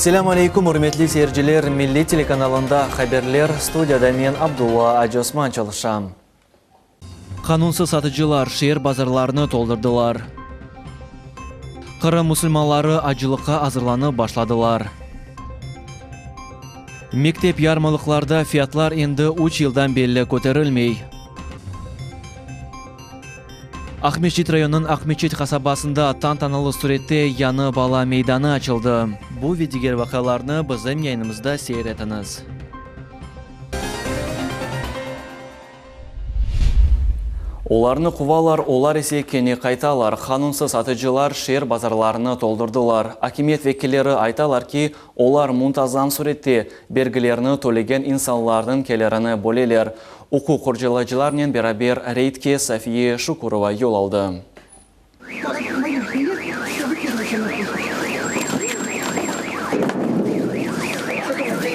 Selâm aleyküm, ürmetli seyirciler! Milli telekanalında haberler, studiyada men, Abdulla Acıosman çalışam. Qanunsız satıcılar şeer bazarlarını toldurdılar. Qırım musulmanları acılıqqa azırlanıp başladılar. Mektep yarmalıqlarda fiyatlar endi üç yıldan belli köterilmey. Aqmescit rayonınıñ Aqmeçit qasabasında tantanalı sürette yañı bala meydanı açıldı. Bu ve diger vaqialarnı bizim yayınımızda seyir etiñiz. Olarnı quvalar, olar ise kene qaytalar. Qanunsız satıcılar şeer bazarlarını toldurdılar. Akimiyet vekilleri aytalar ki, olar muntazam sürette bergilerini tölegen insanlarnıñ kelirini böleler. Uquq qorçalayıcılarnen beraber reydke Safiye Şukurova yol aldı.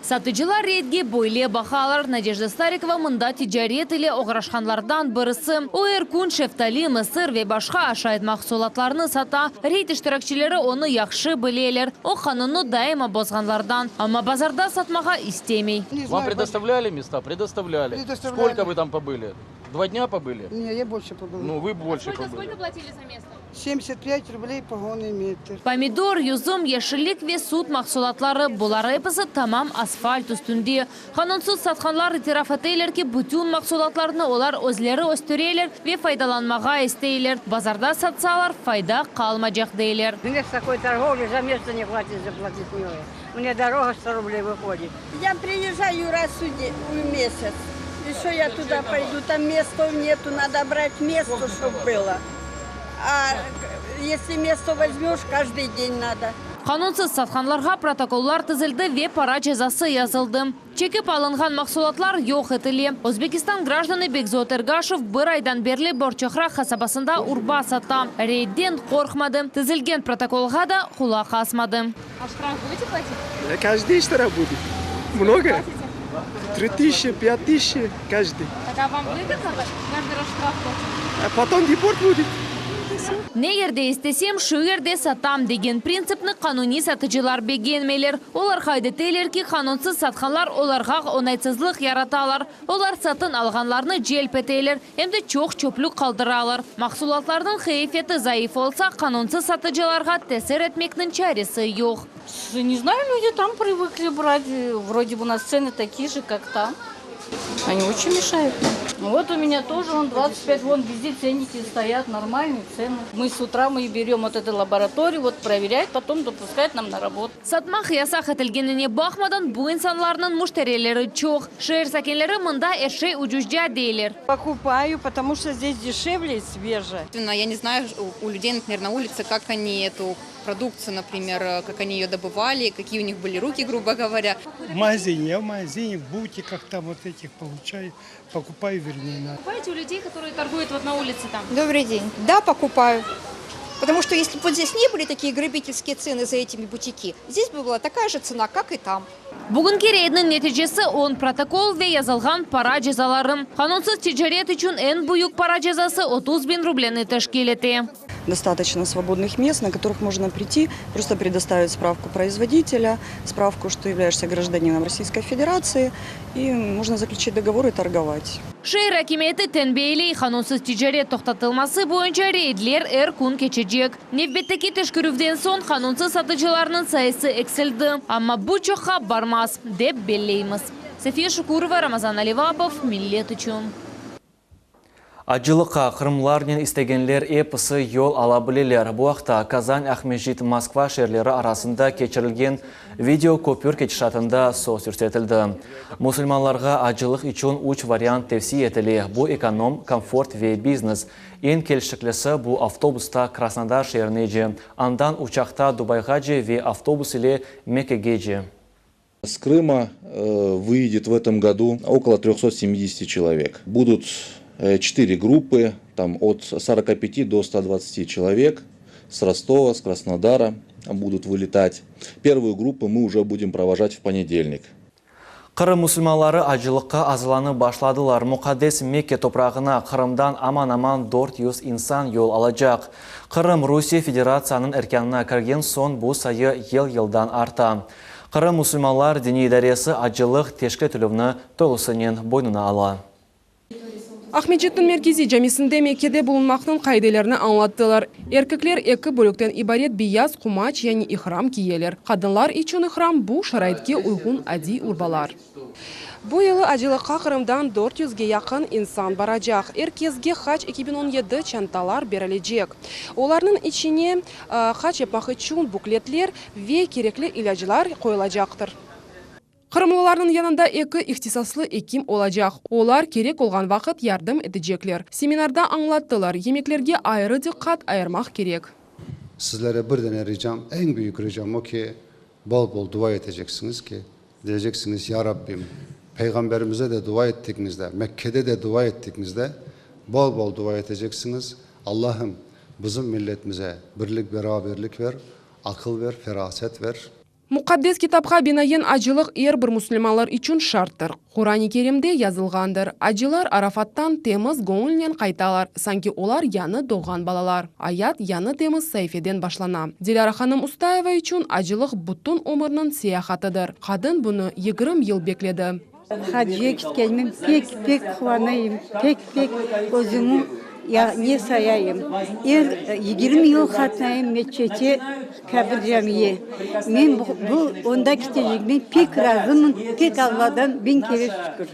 Satıcılar reydge böyle baqalar. Nadejda Starikova mında ticaret ile oğraşqanlardan birisi. O, er kün şeftali, mısır ve başqa aşayt mahsulatlarını sata. Reyd iştirakçileri onı yahşı bileler. O, qanunnı daima bozğanlardan. Amma bazarda satmağa istemey. Vam predostavlyali mesta? Predostavlyali. Skolko vı tam pobıli? Dva dня побыли? Не, я больше побыла. Ну, вы больше Сколько, побыли. сколько платили за место? 75 рублей погонный метр. Pomidor, yüzüm, yeşillik ve süt mahsulatları, bular episi tamam asfalt üstünde. Qanunsız satqanlar itiraf eteler ki, bütün mahsulatlarnı olar özleri östüreler ve faydalanmağa isteyler. Bazarda satsalar, fayda qalmacaq, deyler. Мне с такой торговли за место не хватит заплатить, милая. Мне дорога 100 рублей выходит. Я приезжаю раз в месяц. Еще я туда пойду, там места нету, надо брать место, чтобы было. А если место возьмешь, каждый день надо. Qanunsız satqanlarğa protokollar tizildi ve para cezası yazıldı. Çekip alınğan mahsulatlar yoq etile. Özbekistan grajdanı Bekzod Ergaşev bir aydan berli Borçoqraq qasabasında urba sata. Reydden qorqmadı, tizilgen protokolğa da qulaq asmadı. A ştraf budete platit? Я каждый день штраф будет. Много? 3 тысячи, 5 тысячи каждый. Так а вам выгодно каждый раз штраф платить? А потом депорт будет. Ne yerde istesem, şu yerde satam degen printsipni qanuniy satıcılar begenmeyler. Olar qayd eteler ki, qanunsız satqanlar olarğa oñaytsızlıq yaratalar. Olar satın alğanlarnı celp eteler, em de çoq çöplük qaldıralar. Mahsulatlarnıñ keyfiyeti zayıf olsa, qanunsız satıcılarğa tesir etmekniñ çaresi yoq. Не знаю, люди там привыкли брать. Вроде бы у нас цены такие же, как там. Они очень мешают. Вот у меня тоже он 25, вон везде ценники стоят, нормальные цены. Мы с утра мы берем вот эту лабораторию, вот проверяют, потом допускают нам на работу. Satmaq yasaq etilgenine baqmadan bu insanlarnıñ müşterileri çoq. Şeer sakinleri mında er şey ucuzca deyler. Покупаю, потому что здесь дешевле и свеже. Я не знаю у людей, например, на улице, как они эту продукцию, например, как они ее добывали, какие у них были руки, грубо говоря. В магазине, я в магазине, в бутиках там вот этих получаю, покупаю, вернее. На. Покупаете у людей, которые торгуют вот на улице там? Добрый день. Да, покупаю. Потому что если бы вот здесь не были такие грабительские цены за этими бутики, здесь бы была такая же цена, как и там. Bugünki reydniñ neticesi 10 protokol ve yazılğan para cezaları. Qanunsız ticaret içün eñ büyük para cezası 30 biñ rubleni teşkil ete. Достаточно свободных мест, на которых можно прийти, просто предоставить справку производителя, справку, что являешься гражданином Российской Федерации, и можно заключить договор и торговать. Şeer akimiyeti tenbiyeley qanunsız ticaret toqtatılması boyunca reydler er kün keçecek. Nevbetteki teşkerüvden soñ qanunsız satıcılarnıñ sayısı eksildi. Amma bu çoqqa barmaz, dep belleymiz. Safiye Şukurova, Ramazan Alivapov, Millet içün. Acılıqqa qırımlarnen istegenler episi yol ala bileler. Bu aqta Kazan, Aqmescit, Moskva şeerleri arasında keçirilgen video köpür ketişatında söz yürsetildi. Musulmanlarğa acılıq içün üç variant tevsiye etile, bu ekonom, komfort ve biznes. Eñ kelişiklisi, bu avtobusta Krasnodar şeerinece, andan uçaqta Dubayğace ve avtobus ile Mekkegece. С Крыма выедет в этом году около 370 человек. Будут четыре группы, там от 45 до 120 человек с Ростова, с Краснодара будут вылетать. Первую группу мы уже будем провожать в понедельник. Qırım musulmanları acılıqqa azırlanıp başladılar. Muqaddes Mekke toprağına Qırımdan aman-aman 400 insan yol alacaq. Qırım Rusiye Federatsiyanıñ erkânına kirgen soñ bu sayı yıl-yıldan arta. Qırım musulmanlar diniy idaresi acılıq teşkil etilüvni tolusınen boynuna ala. Aqmescitniñ merkeziy camisinde Mekkede bulunmaqnıñ qaidelerini añlattılar. Erkekler eki bölükten ibaret beyaz qumaç, yani ihram kiyeler. Qadınlar içün ihram, bu, şaraitke uyğun adiy urbalar. Bu yılı acılıqqa Qırımdan dört yüzge yaqın insan baracaq. Er kesge Hac 2017 çantalar berilecek. Olarnıñ içine hac yapmaq içün bukletler ve kerekli ilâclar qoyulacaqtır. Qırımlılarnıñ yanında eki ihtisaslı ekim olacaq, olar kerek olğan vaqıt yardım etecekler. Seminarda añlattılar, yemeklerge ayrı diqqat ayırmaq kerek. Sizlere bir dene ricam, eñ büyük ricam o ki, bol-bol dua eteceksiñiz ki, diyeceksiñiz, Ya Rabbim, Peyğamberimize de dua ettigiñizde, Mekkede de dua ettigiñizde, bol-bol dua eteceksiñiz, Allahım, bizim milletimize birlik-beraberlik ver, aqıl ver, feraset ver. Muqaddes kitapqa binaen acılıq er bir musulmanlar içün şarttır. Quran-i Kerimde yazılğandır, Acılar Arafattan temiz göñülnen qaytalar, sanki olar yañı doğğan balalar. Ayat yañı temiz saifeden başlana. Dilâra hanım Ustayeva içün acılıq bütün ömürniñ seyahatıdır. Qadın bunı 20 yıl bekledi. Hacıya ketkenime pek, pek quvanayım, pek, pek özümi ya ne sayayım. Er 20 yıl qatnayım meçete, Kabir camiye. Men bu onda ketecegime pek razımın, pek Alladan biñ kere şükür.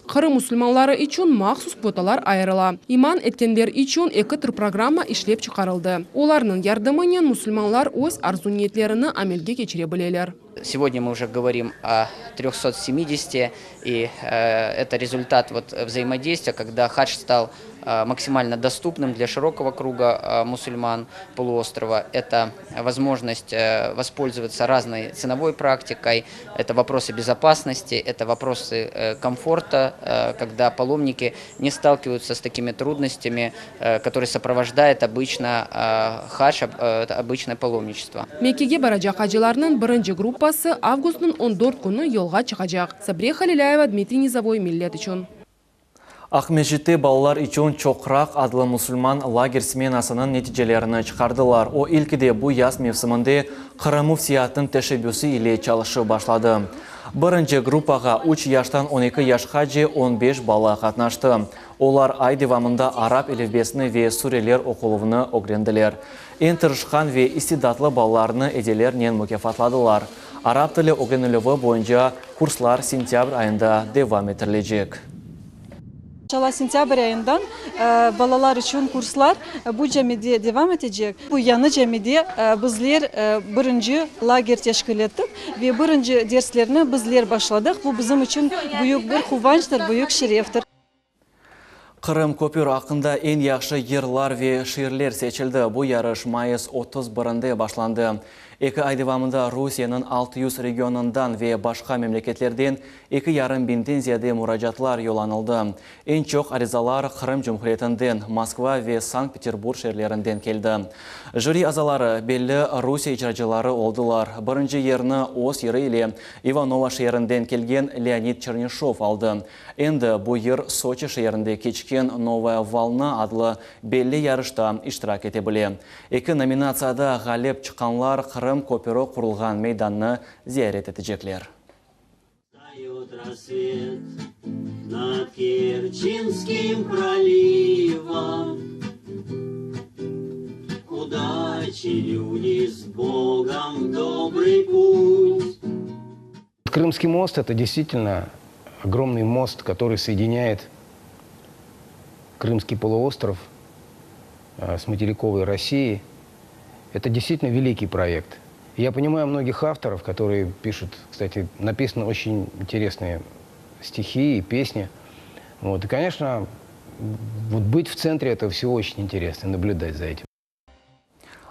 Qırım musulmanları içün mahsus kvotalar ayırıla. İman etkenler içün eki tür programma işlep çıqarıldı. Olarnıñ yardımınen musulmanlar öz arzu-niyetlerini amelge keçire bileler. Сегодня мы уже говорим о 370, и это результат вот взаимодействия, когда хадж стал максимально доступным для широкого круга мусульман полуострова. Это возможность воспользоваться разной ценовой практикой, это вопросы безопасности, это вопросы комфорта, когда паломники не сталкиваются с такими трудностями, которые сопровождает обычно хадж, обычное паломничество. Mekkege baracaq acılarnıñ birinci gruppası avgustnıñ 14 künü yolğa çıqacaq. Sabriye Halilâyeva, Dmitriy Nizovoy, Millet içün. Aqmescitte balalar içün Çoqraq adlı musulman lager smenasınıñ neticelerini çıqardılar. O, ilkide bu yaz mevsiminde Qırım Müftiyatınıñ teşebbüsi ile çalışıp başladı. Birinci gruppağa üç yaştan on eki yaşqace on beş bala qatnaştı. Olar ay devamında arap elifbesini ve sureler oquluvını ögrendiler. Eñ tırışqan ve istidatlı balalarnı ediyelernen mukâfatladılar. Arap tili ögrenilüvi boyunca kurslar sentâbr ayında devam ettirilecek. İnşalla sentâbr ayından balalar içün kurslar bu camide devam etecek. Bu yañı camide bizler birinci lager teşkil ettik ve birinci derslerni bizler başladıq. Bu bizim içün büyük bir quvançtır, büyük şereftir. Qırım köpür aqqında eñ yahşı yırlar ve şiirler seçildi. Bu yarış mayıs 31-nde başlandı. Eki ay devamında Rusiyeniñ 600 regionından ve başqa memleketlerden eki yarım biñden ziyade muracaatlar yollanıldı. Eñ çoq arizalar Qırım Cumhuriyetinden, Moskva ve Sankt-Peterburg şeerlerinden keldi. Jüri azaları belli Rusiye icracıları oldılar. Birinci yerni öz yırı ile İvanovo şeerinden kelgen Leonid Çernişov aldı. Endi bu yır Soçi şeerinde keçken Novaya volna adlı belli yarışta iştirak ete bile. Eki nominatsiyada ğalip çıqqanlar Qırım köpüri qurulğan meydannı ziyaret etecekler. Vstayot rassvet nad Kerçinskiy prolivom. Удачи, люди, с Богом в добрый путь. Крымский мост – это действительно огромный мост, который соединяет Крымский полуостров с материковой Россией. Это действительно великий проект. Я понимаю многих авторов, которые пишут, кстати, написаны очень интересные стихи и песни. Вот. И, конечно, вот быть в центре этого всего очень интересно, наблюдать за этим.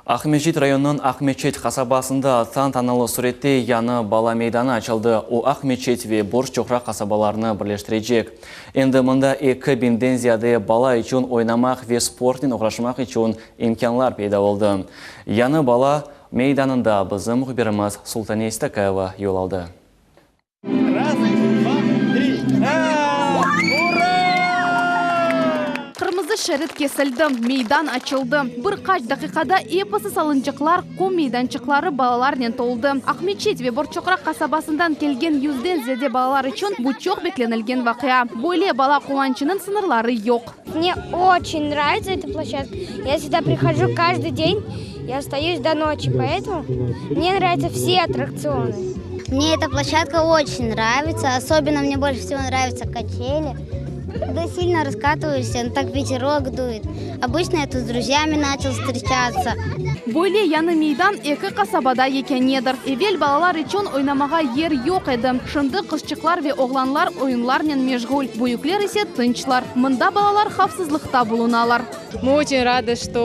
Aqmescit rayonınıñ Aqmeçet qasabasında tantanalı sürette yañı bala meydanı açıldı. O, Aqmeçet ve Borş Çoqraq qasabalarını birleştirecek. Endi mında 2000-den ziyade bala içün oynamaq ve sportnen oğraşmaq içün imkânlar peyda oldı. Yañı bala meydanında bizim mühbirimiz Sultane İstakayeva yol aldı. Раз, два, три. Ура! Qırmızı. Sarı şerit kesildi, meydan açıldı. Bir qaç daqiqada episi salıncaqlar, qum meydançıqları balalarnen toldı. Aqmeçit ve Borçoqraq qasabasından kelgen yüzden ziyade balalar içün bu çoq beklenilgen vaqia. Böyle bala quvançınıñ sıñırları yoq. Mne oçen nravitsya eta ploşçadka, ya süda prihojü každıy den, ya ostayus do noçi, poetomu mne nravitsya vse attraktsionı. Mne eta ploşçadka oçen nravitsya, osobenno mne bolše vsego nravitsya kaçeli, kogda silno raskatyvaешsya, tak veterok duet. Obıçno ya tut s druzyami načal vstreçatsya. Böyle yañı meydan eki qasabada yekânedir. Evel balalar içün oynamağa yer yoq edi. Şimdi qızçıqlar ve oğlanlar oyunlarnen meşğul, büyükler ise tınçlar. Mında balalar havfsızlıqta bulunalar. Мы очень рады, что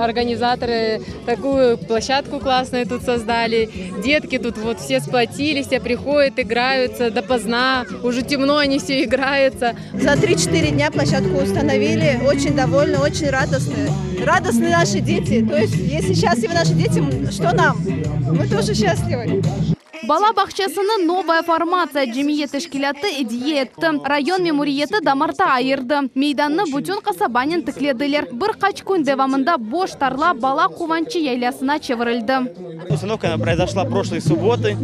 организаторы такую площадку классную тут создали. Детки тут вот все сплотились, все приходят, играются допоздна. Уже темно, они все играются. За три-четыре дня площадку установили. Очень довольны, очень радостны. Радостны наши дети. То есть, если счастливы наши дети, что нам? Мы тоже счастливы. Bala bağçasını Novaya formatsiya cemiyet teşkilâtı ediye etti. Rayon memuriyeti damarta ayırdı. Meydannı bütün qasabanen tiklediler. Bir qaç kün devamında boş tarla bala quvançı yaylasına çevirildi. Установка произошла прошлой субботы.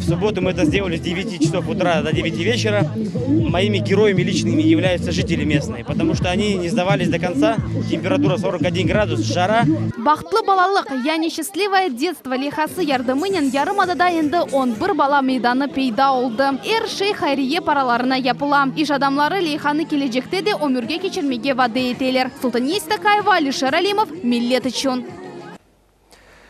В субботу мы это сделали с 9 часов утра до 9 вечера. Моими героями личными являются жители местные, потому что они не сдавались до конца. Температура 41 градус, жара. Bahtlı balalıq, yani Счастливое детство leyhası yardımınen yarımadada endi 11 bala meydanı peyda oldı. Er şey hayriye paralarına yapıla. İş adamları leyhanı kelecekte de ömürge keçirmege vade eteler. Sultaniye Stakayeva, Alişer Alimov, Millet içün.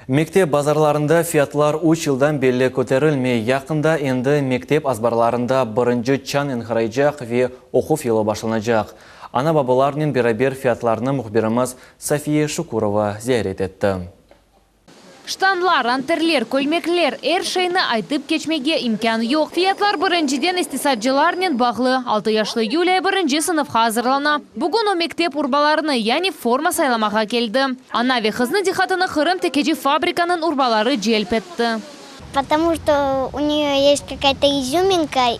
Mektep bazarlarında fiyatlar üç yıldan berli köterilmey. Yaqında endi mektep azbarlarında birinci çañ yañğıraycaq ve oquv yılı başlanacaq. Ana-babalarnen beraber fiyatlarnı mühbirimiz Safiye Şukurova ziyaret etti. Ştanlar, anterler, kölmekler, er şeyni aytıp keçmege imkân yoq. Fiyatlar birinciden istisacılarnen bağlı. Altı yaşlı Yuliya birinci sınıfqa azırlana. Bugün o mektep urbalarını, yani forma saylamağa keldi. Ana ve qıznıñ diqqatını Qırım tikeci fabrikanıñ urbaları celp etti. Потому что у нее есть какая-то изюминка,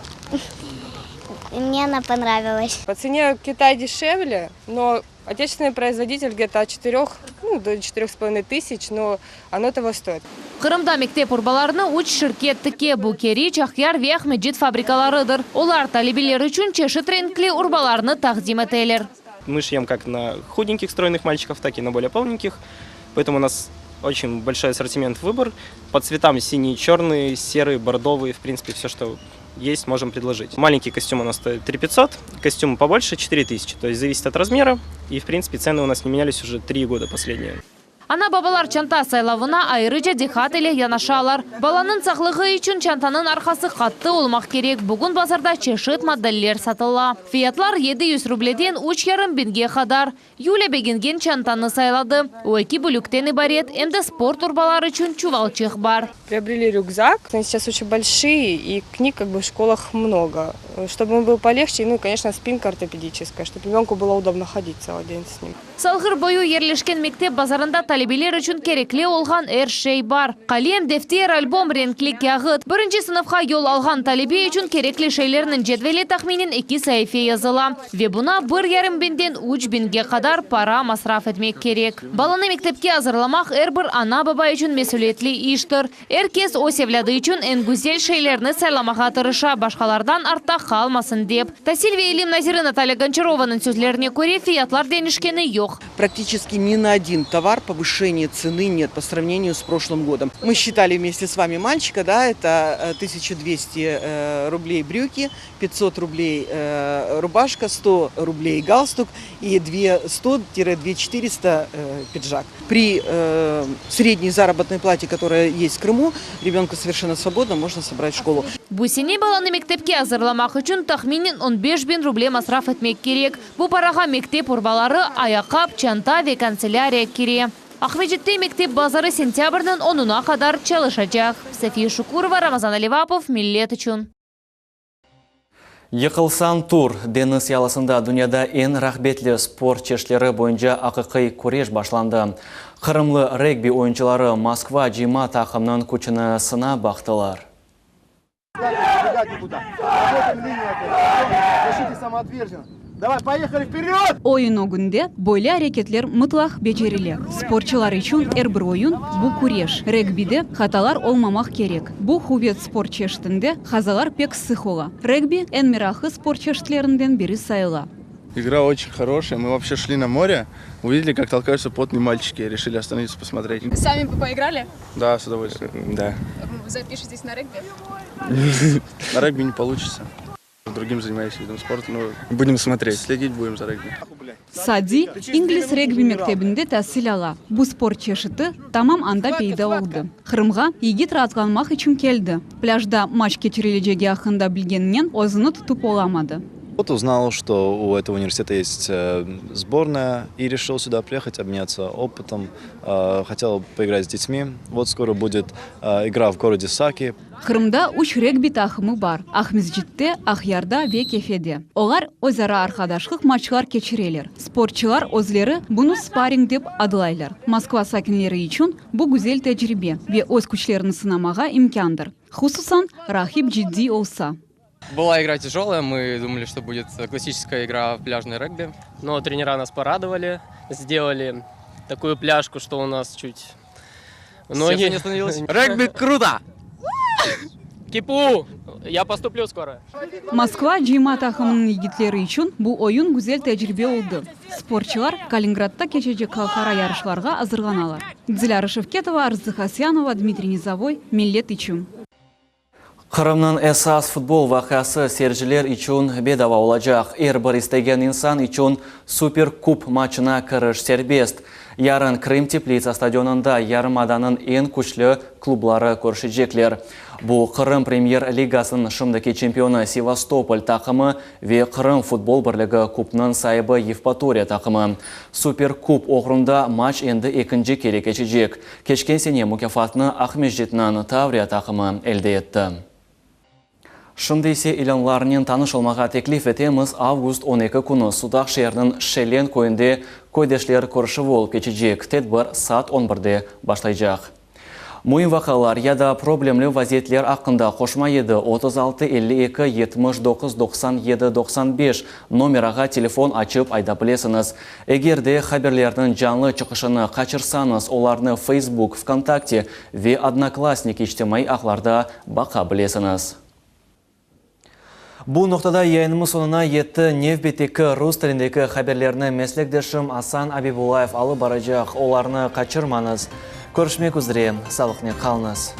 и мне она понравилась. По цене Китай дешевле, но отечественный производитель где-то от 4, ну, до 4,5 тысяч, но оно того стоит. Qırımda mektep urbalarını üç şirket tike. Bu Keriç, Aqyar ve Aqmescit fabrikalarıdır. Olar talebeler içün çeşit renkli urbalarnı taqdim eteler. Мы шьем как на худеньких стройных мальчиков, так и на более полненьких. Поэтому у нас очень большой ассортимент выбор. По цветам синий, черный, серый, бордовый, в принципе, все, что есть, можем предложить. Маленький костюм у нас стоит 3500, костюм побольше 4000, то есть зависит от размера. И, в принципе, цены у нас не менялись уже три года последние. Ana-babalar çanta saylavına ayrıca diqqat ile yanaşalar. Balanıñ sağlığı içün çantanıñ arqası qattı olmaq kerek. Bugün bazarda çeşit modeller satıla. Fiyatlar 700 rubleden üç yarım biñge qadar. Yuliya begengen çantanı sayladı. O eki bölükten ibaret, em de sport urbalar içün çuvalçıq bar. Приобрели рюкзак. Они сейчас очень большие, и книг как бы в школах много. Чтобы он был полегче, ну и, конечно, спинка ортопедическая, чтобы ребенку было удобно ходить целый день с ним. Salğır boyu yerleşken mektep bazarında talebeler içün kerekli olğan er şey bar. Qalem, defter, albom, renkli kâğıt. Birinci sınıfqa yol alğan talebe içün kerekli şeylerniñ cedveli tahminen eki saife yazıla. Ve buña bir yarım biñden 3000ge qadar para masraf etmek kerek. Balanı mektepke azırlamaq er bir ana-baba içün mesüliyetli iştir. Er kes öz evlâdı içün eñ güzel şeylerni saylamağa tırışa, başqalardan artta qalmasın dep. Tasil ve ilim naziri Natalya Gonçarovanıñ sözlerine köre fiyatlar deñişkeni yoq. Практически ни на один товар повышения цены нет по сравнению с прошлым годом. Мы считали вместе с вами мальчика, да, это 1200 рублей брюки, 500 рублей рубашка, 100 рублей галстук и 2100-2400 пиджак. При средней заработной плате, которая есть в Крыму, ребенка совершенно свободно можно собрать в школу. Bu sene balanı mektepke azırlamaq içün tahminen 15 biñ ruble masraf etmek kerek. Bu parağa mektep urbaları, ayaqqap, çanta ve kantselâriya kire. Aqmescitte mektep bazarı sentâbrniñ onuna qadar çalışacaq. Safiye Şukurova, Ramazan Alivapov, Millet içün. Yıqılsañ tur, deñiz yalısında dünyada eñ rağbetli sport çeşitleri boyunca aqiqiy küreş başlandı. Qırımlı regbi oyuncıları Moskva cıyma taqımınıñ küçüni sınap baqtılar. Убегать никуда. Работаем линию опять. Защите самоотверженно. Davay, poehali, vperyod! Oyun ögünde böyle areketler mıtlaq becerile. Sportçılar içün er bir oyun, bu küreş. Regbide hatalar olmamaq kerek. Bu quvet sport çeşitinde hazalar pek sıq ola. Regbi, eñ meraqlı sport çeşitlerinden biri sayıla. Игра очень хорошая. Мы вообще шли на море, увидели, как толкаются потные мальчики, решили остановиться посмотреть. Сами бы поиграли? Да, с удовольствием. Да. Запишетесь на регби? На регби не получится. Другим занимаюсь видом спорта, но будем смотреть. Следить будем за регби. Sadi, ingliz regbi mektebinde tasil ala. Bu sport çeşiti tamam anda peyda oldı. Qırımğa yigit raatlanmaq içün keldi. Plâjda maç keçirilecegi aqqında bilgeninen özüni tutıp olamadı. Вот узнал, что у этого университета есть сборная, и решил сюда приехать, обменяться опытом. Хотел поиграть с детьми. Вот скоро будет игра в городе Саки. Qırımda üç regbi taqımı bar, Aqmescitte, Aqyarda ve Kefede. Olar özara arqadaşlıq maçlar keçireler. Sportçılar özleri bunı sparring dep adlaylar. Moskva sakinleri içün bu güzel tecribe ve öz küçlerini sınamağa imkândır, hususan, raqip ciddiy olsa. Была игра тяжелая, мы думали, что будет классическая игра в пляжный регби. Но тренера нас порадовали, сделали такую пляжку, что у нас чуть ноги Сердце не остановилось. Регби круто! КИПУ! Я поступлю скоро. Moskva cıyma taqımınıñ yigitleri içün bu oyun güzel tecribe oldı. Sportçılar Kaliningradda keçecek halqara yarışlarğa azırlanalar. Dilâra Şevketova, Arzı Hasyanova, Dmitriy Nizovoy, Millet içün. Qırımnıñ esas futbol vaqiası seyirciler içün bedava olacaq. Er bir istegen insan içün Superkup maçına kiriş serbest. Yarın Krımteplitsa stadionında yarımadanıñ eñ küçlü klubları körüşecekler. Bu, Qırım Premyer-ligasınıñ şimdiki çempionı Sevastopol taqımı ve Qırım futbol birligi kupnıñ saibi Yevpatoriya taqımı. Superkup oğrunda maç endi ekinci kere keçecek. Keçken sene mukâfatnı Aqmescitniñ Tavriya taqımı elde etti. Şimdi ise ilânlarnen tanış olmağa teklif etemiz, avgust 12 künü Sudaq şeeriniñ Şelen köyünde köydeşler körüşüvi olıp keçecek, tedbir saat on birde başlaycaq. Müim vaqialar ya da problemli vaziyetler aqqında qoşma 7 36 52 79 97 95 nomerağa telefon açıp ayta bilesiñiz. Eger de haberlerniñ canlı çıqışını qaçırsañız, olarnı Facebook, VKontakte ve Odnoklassniki içtimaiy ağlarda baqa bilesiñiz. Bu noqtada yayınımız soñuna yetti. Nevbetteki rus tilindeki haberlerni meslekdeşim Asan Abibullayev alıp baracaq, olarnı qaçırmañız. Körüşmek üzre, sağlıqnen qalıñız.